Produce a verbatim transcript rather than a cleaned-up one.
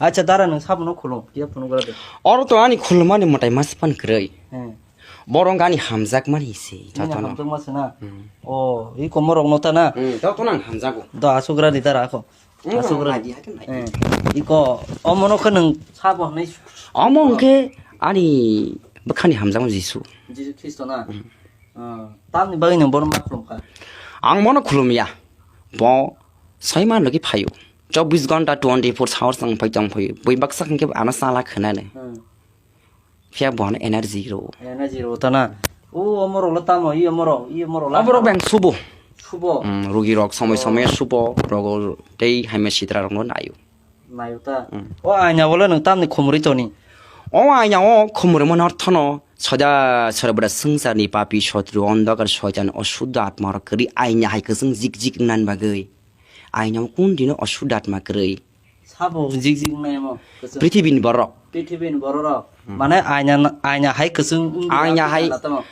Acha dara nwng sabono khulum, kiya phunuk gra de. Oro to ani khulumani mwtai mas pan kwrwi. Hmm. Borok ani hamjakmani se, Nini jotono. Hamjakma se na? Hmm. O, i komorok no ta na? Hmm, jotono ang hamjago. Do asuk gra di dara ako. Hmm, asuk gra. Nai di, hai khe nai di. Hmm. Iko, omono khe nwng sabo hwnwi. Omo hwnkhe ani bwkhani hamjakma Jisu. Jisu Khristo na? Hmm. Ah, tamni bagwi nwng bono ma khulum kha? Ang bono khulum ya. Bo soi man logi phaio. Chobbish ghonta twenty four hours ang phai tong phaio. Bui baksa hwnkhe ano sala khwnani. Hmm. Phiya bo ano energy ro. Energy ro ta na. O omorok lo tamo, i omorok, i omorok la. Oborok beng subo. Subo. Hmm, rugi rok somoi somoi subo, rogo tei haima sitra rok no naio. Naio ta. Hmm. O aina bole nwng tamni khumuri toni? O aina o khumuri mani orthono soda sorbada swngcharni papi, sotru, ondokar, soitan, osuddho atma rok kwrwi aina hai kwchwng jik jik wngna bagwi. Aina o kun dino osuddho atma kwrwi. Sabo jik jik wngnai mo kwchwng. Prithibini borok. Prithibini borok rok. Hmm. Mane aina, aina hai kwchwng wngwi aina hai tamo.